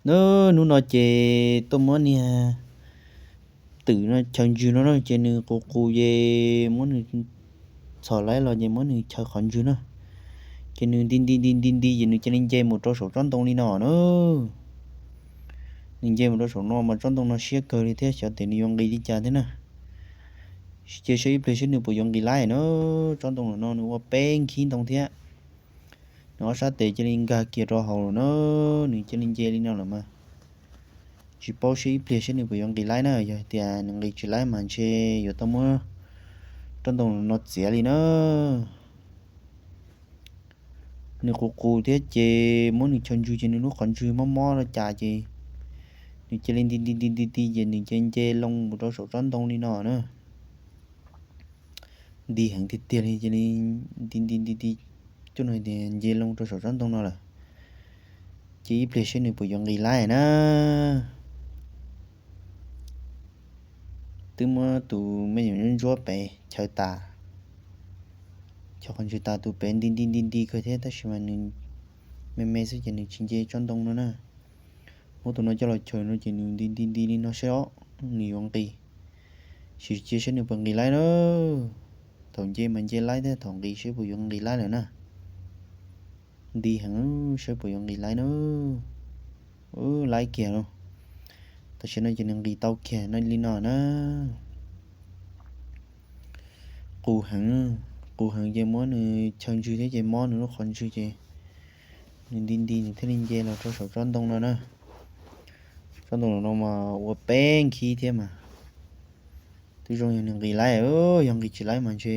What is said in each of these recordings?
Nub, hnub no ces tuaj muab niag twm no chaw ntswg no na, ces nws qus qus ces muab nws txhom laib los ces muab nws chaw qhov ntswg na. Ces nws nti nti nti nti nti ces nws cia li nce mus rau saum tsob ntoo li no na. Nws nce mus rau saum no mas tsob ntoo no siab kawg li thiab, xyov tias nws yuav nqis li cas thiab na. Cia saib ib pliag saib nws puas yuav nqis laib na. Tsob ntoo no nws ua peb nkhib ntoo thiab. Nws ob sab tes cia li nkag kiag rau hauv lawm na. Nws cia li nce li no lawm mas tsis paub, saib ib pliag saib nws puas yuav nqis laib na. Yog tias nws nqis tsis laib mas ntshe yuav tau muab tsob ntoo no txiav li na. Nws qus qus thiab ces muab nws chaw ntswg ces nws lub qhov ntswg mob mob los cas ces nws cia li nti nti nti nti nti ces nws cia li nce loo mus rau saum tsob ntoo li no na. Nti heev tiag tiag li, cia li nti nti nti nti cuj no tias nce loo rau saum tsob ntoo no lawm. Ces ib pliag saib nws puas yuav nqis laib na. Twb muab tus me nyuam ntsuab pem chaw tas, chaw qhov ntswg tas, tus pem nti nti nti nti kawg thiab tab sis mas nws me me xwb ces nws tsis nce tsob ntoo no na. Muab tus no coj los chaw no ces nws nti nti nti li no saib os, nws yuav nqis. Sim cia saib nws puas nqis laib na. Thaum nce mas nce laib thiab, thaum nqis saib puas yuav nqis laib lawm na. Nti heev, saib puas yuav nqis laib na. Laib kiag lauj. Tam sim no ces nws nqis tau kiag li no na. Qus heev, qus heev ces muab nws chaw ntswg thiab ces mob nws lub qhov ntswg ces nws nti nti nws thiaj li nce los rau saum tsob ntoo no na. Tsob ntoo no mas ua peb nkhib thiab mas twb zoo yog nws nqis laib, yog nqis tsis laib mas ntshe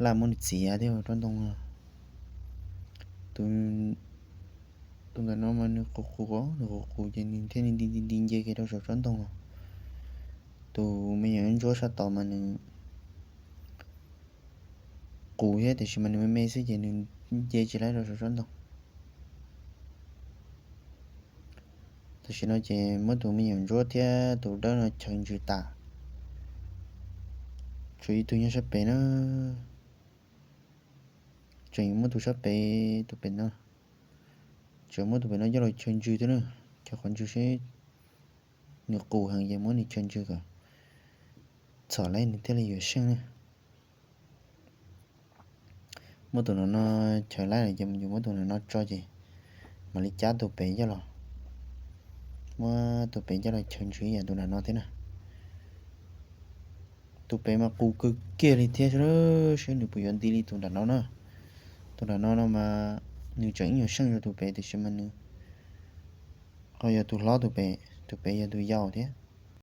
laj muab nws txiav thiab tsob ntoo no. Tus ntawm no mas nws qus qus, nws qus qus ces nws thiaj li nti nti nti nce kiag rau saum tsob ntoo no. Tus me nyuam ntsuab sab tod mas nws qus thiab tiam sis mas nws me me xwb ces nws nce tsis laib rau saum tsob ntoo. Tam sim no ces muab tus me nyuam ntsuab thiab tus dawb no chaw ntswg tas, tshuav ib tug nyob sab pem na. Tseem muab tus sab pem, tus pem no, tseem muab tus pem no coj los chaw ntswg thiab na. Chaw qhov ntswg seb, nws qus heev ces muab nws chaw ntswg kom txhom laib nws thiaj li yuav seej na. Muab tus no no chaw laib lawm ces yus muab tus no no tso ces mam li cab tus pem coj los, muab tus pem coj los chaw ntswg ib yam tus nram no thiab na. Tus pem mas qus kawg kiag li thiab, saib nws puas yuav nti li tus nram no na. Tus nram no no mas nws tseem ib nyuag seej rau tus pem tiam sis mas nws ho yog tus hlob tus pem, tus pem yog tus yau thiab.